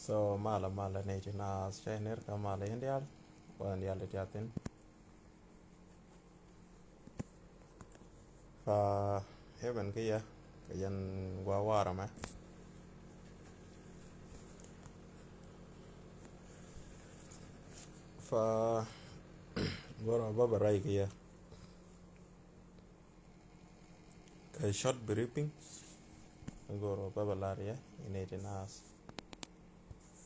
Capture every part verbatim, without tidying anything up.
So malä, malä nɛy ti naath, cä ner kä malä in diaal, wa in diaal ti tiathin. Fa heaven kä yɛ, kä yɛn gua warɛ mɛ. Fa gua rɔ bä bä ray kä yɛ. Kɛ short briefing, goro bä bä lar yɛ inɛ ti naath,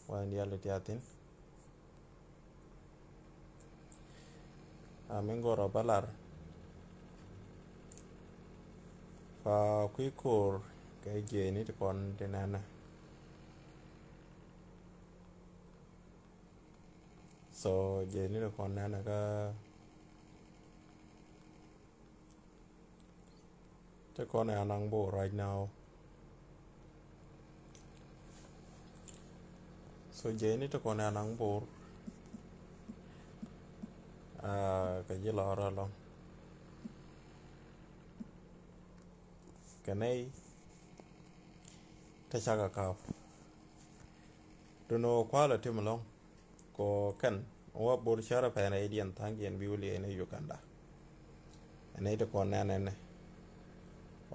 wa in diaal ti tiathin. A mi goro bä lar fa kui̱ ko̱r kɛ jiɛni ti kɔn ti nɛnɛ. So jiɛni ti kɔn nɛnɛ kä ti kɔn ɛ anaŋ Bor right now. So jiɛni ti kɔn ɛ anaŋ Bor, ah, kɛ ji̱ lɔr ɛlɔ̱ŋ. Kɛ nɛy ti cakɛ kap. Dunɔ kualɛ tim ɛlɔ̱ŋ. Kɔ kɛn wa Bor cärɛ pɛn rɛydiɛn tha̱a̱ŋkiɛn bi wä liɛɛn ɛ Uganda. Ɛn nɛy ti kɔn nɛn ɛnɛ.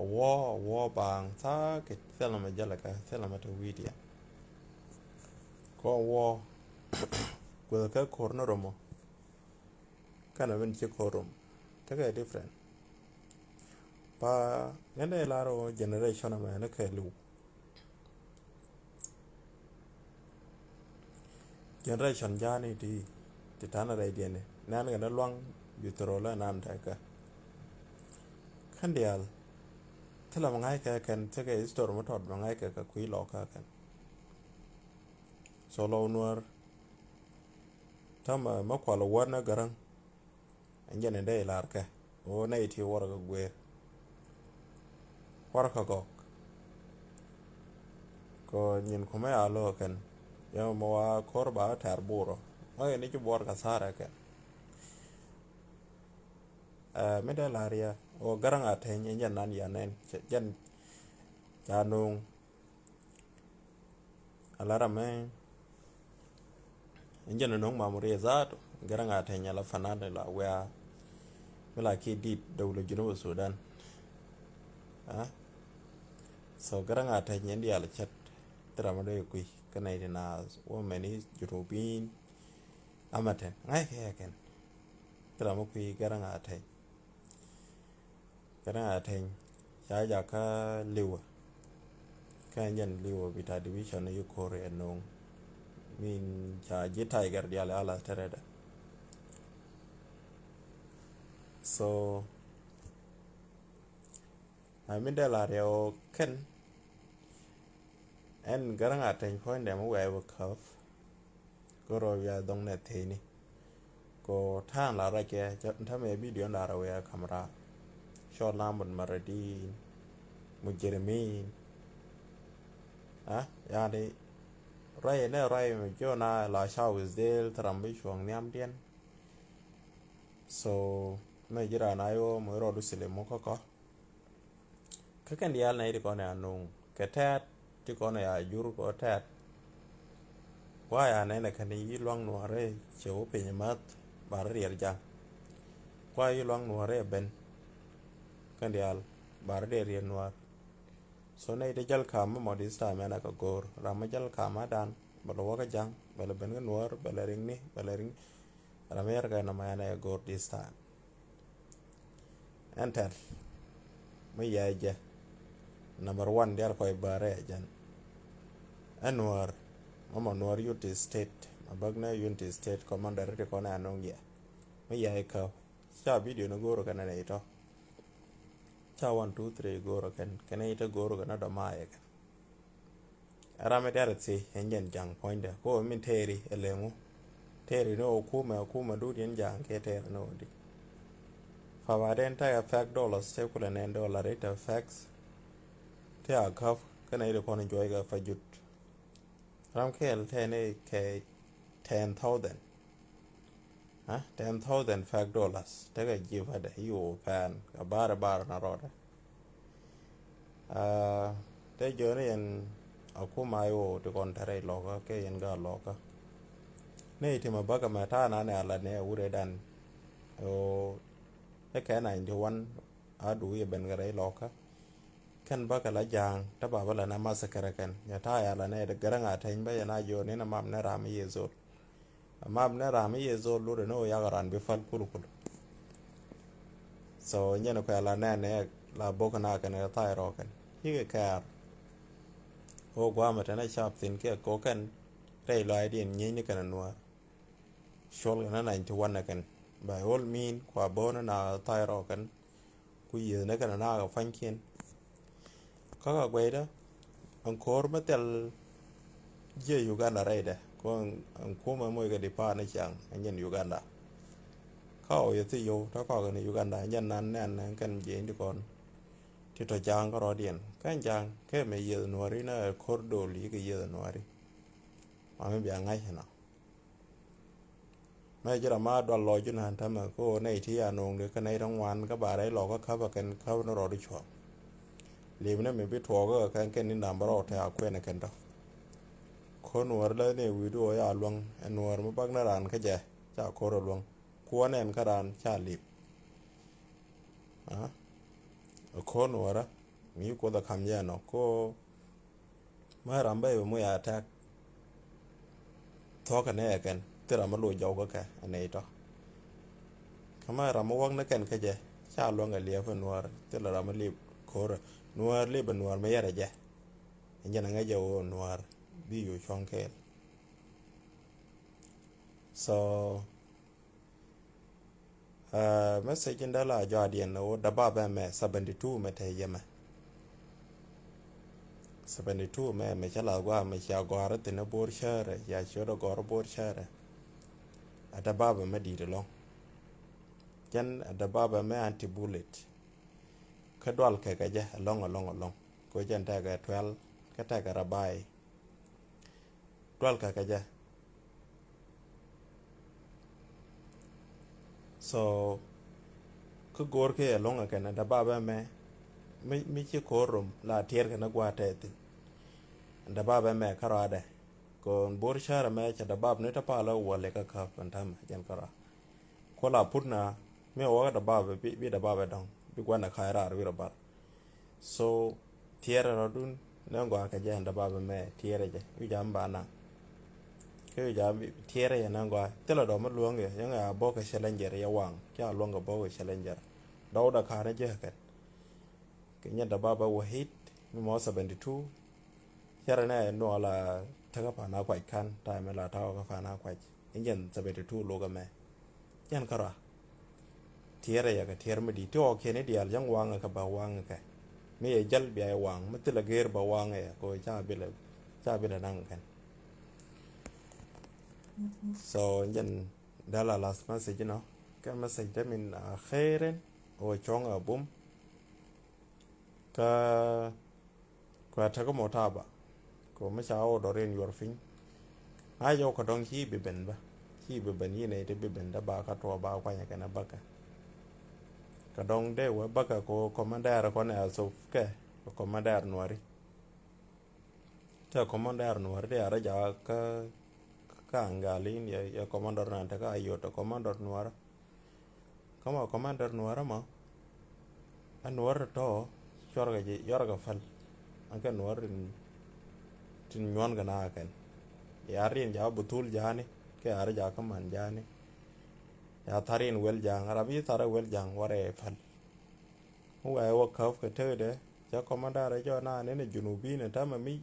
A wä, a wä baaŋ tha̱a̱ kɛ thilɛ mɛ jälɛ kɛ thilɛ mɛ te wi̱i̱diɛn. Kɔ wä guäth kɛ ko̱r ni romɔ. Kɛn ɛ ben ci ko̱r rom. Tekɛ different. Pa ŋändɛ lar wä generation ɛmɛ ni kɛ liw. Generation ja̱a̱ni ti, ti ta̱nɛ rɛydiɛn ni nɛn kɛ ni luaŋ bi thorol ɛ nan tɛkɛ. Kɛn diaal thilɛ mɛ ŋa̱ckɛ kɛn, tekɛ history mi tɔt mɛ ŋa̱ckɛ kɛ kui̱ lɔkä kɛn. So lɔw Nuäär täämɛ mɛ kual wäär ni Gäräŋ. Ɛn jɛn in dee ilar kɛ ɣöö nɛy ti warɛgɛ guëër, warɛgɛ gɔk. Kɛ nyin kumɛ a lo̱o̱ kɛn yɛ mɛ wa ko̱r ba tɛ̈r Bor ɔ, ŋäc ni ci buɔr kɛ tha̱a̱rɛ kɛn. Ɛ mi dee lar yɛ ɣöö Gäräŋ Ateny in jɛn nan ya nɛn, jɛn ca no̱o̱ŋ. Ala ramɛ in jɛn no̱o̱ŋ Mamuri zaatu, Gäräŋ Ateny ala fanan la wia mi la ki dit dawla Junub Sudan. Ah? So Gäräŋ Ateny in diaal cät ti ramɛ dee kui̱ kä nɛy ti naath wä mɛni Junubin. Amɛ tɛn ŋa̱ckɛ kɛn ti ramɛ kui̱ Gäräŋ Ateny. Kɛnɛ Ateny ca jakä liwä. Kɛn jɛn liwä bita division yi ko̱r yɛ no̱o̱ŋ. Min ca ji̱ Tiger diaal ala tɛrɛdɛ. So a min dee lar yɛ ɣöö kɛn ɛn Gäräŋ Ateny puɔ̱nydɛ mi wɛɛ wä käp. Kɛ rɔ wiaa dhɔŋ nɛ theni. Kɔ ta̱a̱ŋ la ruac kɛ, tämɛ bidio la rɔ wiaa kamra. Cɔl na mut maradin, mujrimin. Ah, yani, ruac nɛ ruac mi jiɔna la cawis del thram bi cuɔ̱ŋ nhiamdiɛn. So mɛ ji̱ raan a yɔ mɛ rɔɔdu silim mɔ kä kɔ. Kä kɛn diaal nɛy ti kɔn ya nuŋ kɛ tɛ̈t ti kɔn ya jur kɔ tɛ̈t. Kua ya nɛnɛ kɛn yi luaŋ nuɔ̱ɔ̱rɛ cɛ wä piny math bar riɛr jaŋ. Kua yi luaŋ nuɔ̱ɔ̱rɛ ben kɛn diaal bar dee riɛr nuɔ̱ɔ̱r. So nɛy ti jäl kam mi mɔ this time ɛn a kɛ go̱o̱r ram mi jäl kam a dan bɛ lɛ wä kä jaŋ bɛ lɛ ben kä nuɔ̱ɔ̱r bɛ lɛ riŋni bɛ lɛ riŋ. Ram mi yɛr kɛ nɔmɔ ɛn a kɛ go̱o̱r this time. Ɛn tɛr mi yɛ jɛ. Number one dial kɔc bäärɛ ɛ jɛn. Ɛn Nuäär mama Nuäär Unity State ma bäk nɛ Unity State commander ti kɔn ɛ anɔŋ yɛ. Mi yɛ ikä ca video ni go̱o̱r kɛn ɛ nɛ itɔ. Ca one two three go̱o̱r kɛn kɛn ɛ itɔ go̱o̱r kɛn ɛ dɔma yɛ kɛn. Ram mi dial thi ɛn jɛn jaŋ puɔ̱nydɛ ko min teri ɛ leŋu. Teri ni ɣöö kumɛ kumɛ dut yɛn jaŋ kɛ teri ni ɣöö di. Fa ba den tekɛ fak dollars te kulɛ nɛn dollar ri te fak. Te a käp kɛnɛ iri kɔn juɔc kɛ fa jut. Ram kɛɛl tɛni kɛ ten thousand. Ha, ten thousand fak dollars tekɛ ji̱ pädɛ i̱ wä pɛn kɛ bar bar na rɔɔdɛ. Te jiɔni yɛn a kumɛ a i̱ ɣöö ti kɔn te rɛy lɔkä kɛ yɛn kä lɔkä. Nɛ i̱ ti mɛ bäkɛ mɛ ta̱a̱ nanɛ a la nɛ wurɛ dan ɣöö ɛ kɛ ninety one a duuc ɛ ben kɛ rɛy lɔkä. Kɛn bäkɛ la ja̱a̱ŋ te bapä la nɛ massacre kɛn yɛ ta̱a̱ ya la nɛ gɛrɛ ŋa̱ tɛny bä yɛn a jiɔn in a mam nɛ ram i̱ yɛ zol. A mam nɛ ram i̱ yɛ zol lurɛ ni ɣöö yak ran bi päl kulkul. So nyɛn kuɛ la nɛn ɛ la bok na kɛn ɛ tha̱a̱c rɔ kɛn cikɛ kɛɛr. Ɣöö guamɛ tɛn ɛ cap thin kiɛ ko kɛn rɛy lɔaacdiɛn nyieeny ni kɛn ɛ nuäär. Cuɔl kɛn ɛ ninety one ɛ kɛn by all mean kua bo̱o̱n ɛ na tha̱a̱c rɔ kɛn. Ku yiëëth ni kɛn ɛ na kɛ pua̱nykiɛn. Kä ka guɛydä ɛn ko̱o̱r mi thil jiɛ Uganda rɛydɛ kɛ ɛn kumɛ moc kɛ di pa̱a̱n ni ciaŋ ɛ nyin Uganda. Kä ɣɔw yɛ thi yo̱w tɔ kɔk ni Uganda ɛ nyin nan nɛn ɛn kɛn jiɛny di kɔn. Ti tɔ ja̱a̱ŋ kä rɔɔdiɛn kɛn ja̱a̱ŋ kɛ mɛ yiëëth nuɔ̱ɔ̱ri ni ɛ ko̱r dol yikɛ yiëëth nuɔ̱ɔ̱ri. Ma mi bia ŋa̱c ɛnɔ. Mɛ ji̱ ram ma dual lɔc ji̱ naan tämɛ kä ɣöö nɛy ti a no̱o̱ŋ di kä nɛy ti ŋuan kä ba rɛy lɔkä käp ɛ kɛn käp ni rɔɔdu cuɔ̱ɔ̱ŋ. Li̱p ni mi bi tuɔɔkä kɛ kɛn kɛn ni nambä rɔɔd te a kuɛn ɛ kɛn tɔ. Kä nuɔ̱ɔ̱r lä ni wi̱i̱du ɣöö ya luäŋ ɛ nuɔ̱ɔ̱r mi bak ni raan kä jɛ ca ko̱r ɛ luäŋ. Kuɔn ɛn kä raan ca li̱p. Ɛ ko̱r nuɔ̱ɔ̱rä mi kuoth ɛ ka̱m jɛ ɛnɔ kä ɣöö Mä ram bä i̱ bɛ moc a tɛk. Thuɔ̱kä nɛ ɛ kɛn thil ram bä loc jɔw kä kɛ ɛ nɛy tɔ. Kä mä ram bä wäk ni kɛn kä jɛ ca luäŋ ɛ liɛp ɛ nuäär thil ram bä lip ko̱rä nuäär lip ɛ nuäär mi yɛr ɛ jɛ. Ɛ jɛn ɛ ŋäc jɛ ɣöö nuäär bi yo̱o̱ cuɔ̱ŋ kɛɛl. So Message in dala jɔadiɛn ɣöö dabab ɛmɛ seventy two mɛ te yɛmɛ. Seventy two mɛ mɛ cä la gua mɛ cia gɔ̱a̱r thin a bo̱r cäärɛ cia ciöt a gɔ̱a̱r bo̱r cäärɛ. A dabab ɛmɛ di̱i̱t ɛlɔ̱ŋ. Jɛn a dabab ɛmɛ anti bullet. Kä dual kɛ kɛ jɛ ɛlɔ̱ŋ ɛlɔ̱ŋ ɛlɔ̱ŋ kɛ jɛn tɛkɛ twelve kä tɛkɛ rabai. Dual kɛ kɛ jɛ. So kä go̱o̱r kɛ ɛlɔ̱ŋ ɛ kɛn ɛ dabab ɛmɛ mi ci ko̱o̱r rom la tiɛɛr kɛn ɛ gua̱a̱ tɛɛ thi̱n. Ɛ dabab ɛmɛ kä rɔadɛ kɛ ɣöö bo̱r cäär ɛmɛ cɛ dabab ni te pal ɛ wäl ɛ kä käp ɛn täämɛ jɛn kä rɔa. Kuɔl a put na mi ɛ wäkä dabab bi dabab ɛ dɔ̱ŋ bi gua̱n ɛ ka̱a̱c raar wi̱r ɛ bar. So tiɛɛrɛ rɔ̱dun nɛ gɔaa kɛ jɛ ɛn dabab ɛmɛ tiɛɛrɛ jɛ wi̱c jam ba naŋ. Kä wi̱c jam tiɛɛrɛ jɛ nɛ gɔaa thilɛ dɔ̱ mi luäŋ yɛ yɛn a bok kɛ challenger yɛ waŋ ca luäŋ kɛ bok kɛ challenger. Dɔw da ka̱n jɛ kɛn. Kɛ nyɛ dabab ɛ wä hit mi mɔ seventy two. Cɛ rɛ nɛ nuɔ la täkä pa̱n a kuac ka̱n ta̱a̱ mi la ta̱a̱ kä pa̱n a kuac. I̱ jɛn seventy two lok ɛmɛ. Jɛn kärɔa. Tiɛɛr ɛ yɛ kɛ tiɛɛr mi di̱i̱t ti ɣɔɔkiɛn i̱ diaal cäŋ waŋɛ kɛ bä waŋɛ kɛ. Mi yɛ jäl bia yɛ waŋ mi thilɛ geer bä waŋɛ yɛ kɛ ɣöö ca bilɛ ca bilɛ naŋ kɛn. So jɛn dala last message inɔ kɛ message dɛ min a khairin ɣöö cuɔ̱ŋ a bum. Kä Kua täk mɔ ta̱a̱ ba kɛ mi ca wä dɔr in yuɔr piny. Na jɔw kɛ dɔŋ ci bi ben bä ci bi ben yinɛ ti bi ben dä ba kä tuɔ ba kuanyɛ kɛn a bäkä. Kɛ dɔŋ dee wä bäkä kɛ wä kɔmandɛr kɔn ɛ a thop kɛ kɛ kɔmandɛr nuɔri. Tɛ kɔmandɛr nuɔri dee a rɛ jakä kä kä aŋgalin yɛ kɔmandɛr nan tɛ kä a yot tɛ kɔmandɛr nuɔrä. Kä ma commander nuäärä ma ɛ nuäär tɔ̱ cuarkɛ ji̱ cuarkɛ päl. Ɛn kɛ nuäär tin tin nyuan kɛ na kɛn. Ya rin ja buthul jani kɛ ar ja kä man jani. Ya tharin wel jaŋ rap yi thar wel jaŋ warɛ päl. Wɛ wä käp kɛ tëëdɛ. Cä kɔmandar ɛ jɔɔn na nɛn ɛ junubin ɛ tämɛ mi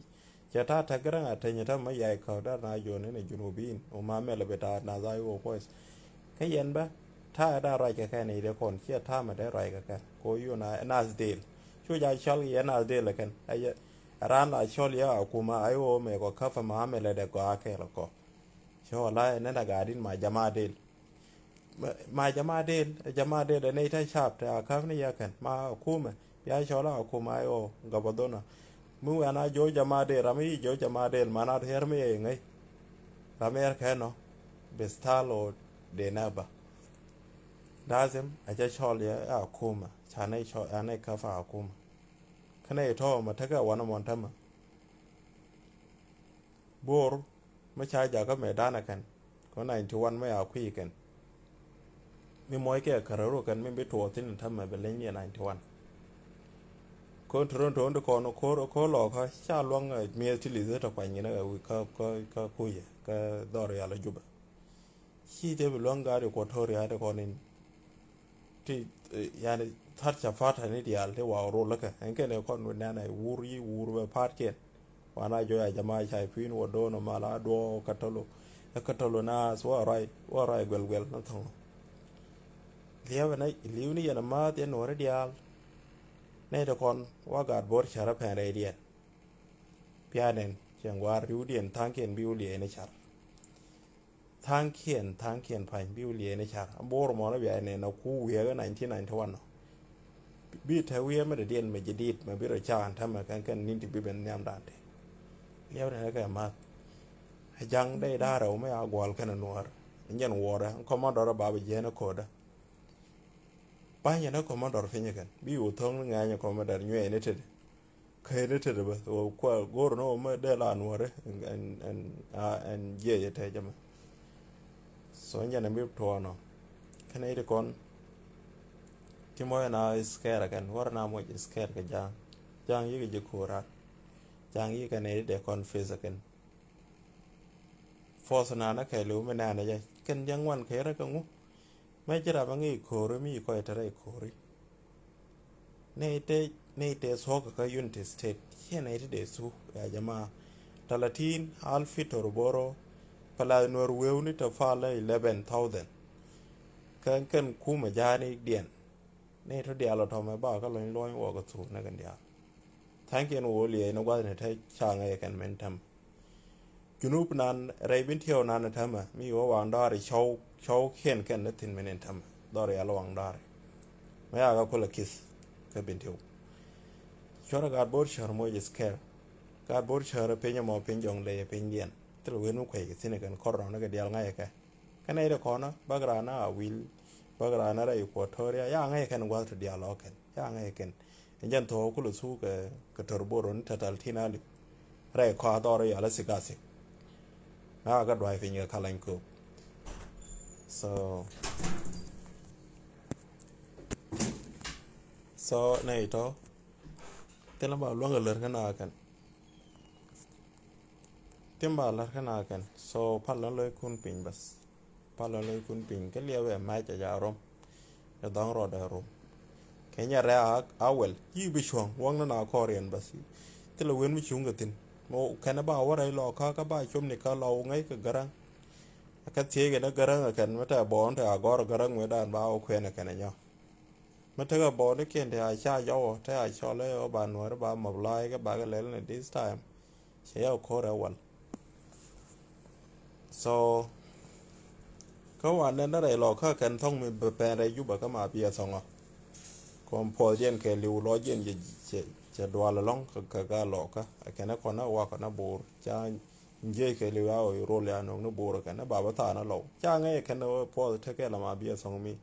cɛ ta̱a̱ täk gɛrɛŋ a teny ɛ tämɛ yay käp dɛr na jɔɔn nɛn ɛ junubin ɛ ma mɛl ɛ bi ta̱a̱ na dhai wä kuɔth. Kä yɛn bä ta̱a̱ ɛ da ruac kɛ kɛn i̱ dee kɔn ciɛ ta̱a̱ mɛ dee ruac kɛ kɛn kɛ ɣöö yun a ɛ nath deel. Cu ja cɔl yɛ nath deel ɛ kɛn ɛ raan la cɔl yɛ a kum a i̱ ɣöö mɛ kɔ käp ɛ ma mɛl ɛ dee gɔaa kɛɛl ɛ kɔ. Cɛ wä la ɛ nɛn ɛ gaadin ma jama deel. Ma, ma jama del, jama del ɛ nɛy te cap te a käp ni yɛ kɛn ma a kumɛ bia cɔl a kumɛ a yɔ gabadona. Mi wɛn a jo̱o̱c jama del ram mi yi jo̱o̱c jama del man a thiɛr mi yɛ ŋäc. Ram yɛr kɛn nɔ bi thal o de nɛ ba. Lazim a jɛ cɔl yɛ a kumɛ ca nɛy cɔl a nɛy käp a kumɛ. Kä nɛy tɔ̱ mɛ tekɛ wanɛ mɔn tämɛ. Bor mi ca jakä mɛ danɛ kɛn kɛ ninety one mi a kui̱ kɛn. Mi mɔc kɛ kärä ruk kɛn mi bi tuɔɔk thi̱n in tämɛ bi leny ni ninety one. Kɔn Toronto ti kɔn ko̱r ko̱r lɔkä ca luäŋ mi̱eth ti li̱th tɔ kuany inɛ kä kä kä kui̱ kä dhɔr yal Juba. Ci te bi luäŋ gaat Equatoria ti kɔn in ti yani thar ca pat ni diaal ti wa rol lä kɛ ɛn kɛn ɛ kɔn wi̱n nɛn ɛ wur yi wur bɛ pat kiɛn. Wan a jɔy a jama ca pui̱n wä do̱n ɔ mal a duɔ kä tɔlo kä tɔlo naas wä ruac wä ruac guɛl guɛl na thɔŋ. Liɛpɛ na li̱w ni yɛn a maath yɛn nuɔri diaal. Nɛy ti kɔn wa gaat bo̱r cär a pɛn rɛydiɛn. Pianɛn cɛ ŋuar ri̱wdiɛn tha̱a̱ŋkiɛn bi wä liɛɛni car. Tha̱a̱ŋkiɛn tha̱a̱ŋkiɛn pa̱ny bi wä liɛɛni car a bo̱r mɔnɔ bia nɛn a ku wiɛɛkä nineteen ninety one ɔ. Bi te wiee mi dee diɛn mɛ jɛ diit mɛ bi rɔ ca̱a̱n tämɛ kɛn kɛn ni̱n ti bi ben nhiam da̱a̱n te. Liɛpɛ nɛn kɛ ma̱th. A ja̱ŋ dee da̱a̱ rɛw mi a guɔl kɛn a nuɔ̱ɔ̱r. Nyɛn wuɔrɛ kɔmandɔr a bapɛ jiɛn a ko̱dä. Ba̱nyɛ ni kɔmandɔr pinyɛ kɛn bi wä tho̱ŋ ni ŋɛ̈nyɛ kɔmandɔr nyuɛɛni tetdɛ. Kä in itet bä wä kua go̱r ni wä mä dee la nuɔri ɛn ɛn ɛn jiɛc ɛ tɛcä mɛ. So nyɛn mi tuɔɔnɔ kɛn iti kɔn. Ti mɔc na iskɛr kɛn wär na mɔc iskɛr kɛ ja̱a̱ŋ. Ja̱a̱ŋ yikɛ ji̱ ko̱ran. Ja̱a̱ŋ yikɛ nɛ iti dee kɔn fes kɛn. Force na na kɛɛliw mi nɛɛnɛ jɛ kɛn ja̱a̱ŋ wan kɛ rɛ kɛ ŋu. Mɛ ci ram aŋi̱i̱c ko̱ri mi ci kɔc te rɛy ko̱ri. Nɛy te nɛy te thuɔ̱k kä Unity State ciɛ nɛy te dee thu ya jama. Talatin alfi Torboro. Palath Nuɛr wewni te pal eleven thousand. Kä kɛn kumɛ ja̱a̱ni diɛn. Nɛy te diaal ɔ tɔmɛ ba kä lɔny luɔny wä kä thuk nɛ kɛn diaal. Tha̱a̱ŋkiɛn wä liɛɛc ni gua̱thni te ca ŋäc kɛn mɛn täm. Junub nan rɛy bin tiɛw nan tämɛ mi wä waŋ dɔɔri cɔw cɔw kiɛn kɛn ni thin minin tämɛ dɔɔri yal waŋ dɔɔri. Mɛ ya ka kulɛ kith kä bin tiɛw. Cuɔrɛ gaat bo̱r cär moc iskɛr. Gaat bo̱r cär piny ɛmɔ piny jɔŋ ley piny diɛn thil wen mi kuɛc kɛ thin kɛn kɔr nɔn kɛ dial ŋa̱c kɛ. Kɛn nɛy ti kɔnä bäk raan a wil bäk raan a rɛy Equatoria ya ŋäc kɛn gua̱th ti dial ɔ kɛn ya ŋäc kɛn. Ɛn jɛn thok kulɛ thuk kɛ kɛ tɔr bor ni tɛtɛl tin alip. Rɛy kɔath ɔr yal a thik a thik. Na kɛ duay piny kɛ kalany köök. So so nɛy tɔ thilɛ ba luäŋ kɛ lär kɛ na kɛn. Thim ba lär kɛ na kɛn so pal na loy kun piny bas. Pal na loy kun piny kä liɛp ɛ mac a ja rom. Ɛ dhɔŋ rɔɔdɛ rom. Kɛ nyɛ rɛ a wel yi bi cuɔ̱ŋ wäŋ ni na kɔɔr yɛn bas. Thilɛ wen mi cuŋ kɛ thin mɔ kɛn ba wä rɛy lɔ kä kä ba com ni kä lɔ ŋäc kɛ gäräŋ. Kä thiec kɛ ni gäräŋ kɛn mi tɛ bɔɔn tɛ a gɔr gäräŋ mi dan ba wä kuɛn kɛn nyɔ. Mi tekɛ bɔɔdikiɛn te a ca jɔwä te a cɔl ɛ ɣöö ba nuɔ̱ɔ̱ri ba mobilize kä bakɛ lɛl ni this time. Cɛ yɛ ko̱r ɛ wal. So kä wan nɛn ni rɛy lɔkä kɛn thɔŋ mi bɛ pɛn rɛy Juba kä ma biɛ thɔŋɔ. Kɔn puɔth jiɛn kɛ liw lɔ jiɛn cɛ dual ɛlɔŋ kɛ ga lɔkä ɛ kɛn ɛ kɔn ɛ wakɔ na bo̱o̱r ca jiɛc kɛ liw a ɣöö rol ya nöŋ ni bo̱o̱r ɛ kɛn ɛ ba bä thaar ni lɔw ca ŋäc ɛ kɛn ɛ puɔth tekɛ la ma biɛ thɔŋ mi.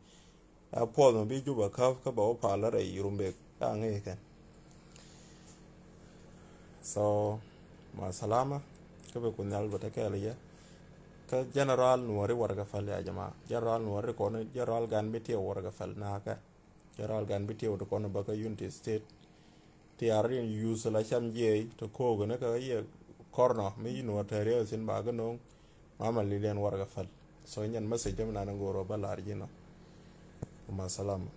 A puɔth mi bi Juba käp kä bɛ wä pal rɛy Rumbek a ŋäc kɛn. So ma salama kä bɛ ku nhial bɛ te kɛɛl yɛ. Kä general nuɔri warɛgɛ päl ya jama general nuɔri kɔn general gan bi tiɛw warɛgɛ päl nakä. General gan bi tiɛw ti kɔn bä kä Unity State. Ti a rin yuth la cam jiɛc ti ko̱o̱k ni kä yɛ kɔrnɔ mi nuɔr tɛriɛ thin ba kä no̱o̱ŋ. Mama lilian warɛgɛ päl so nyɛn message jɛ mi nan go̱o̱r ɔ bä lar ji̱n ɔ. Ma salama.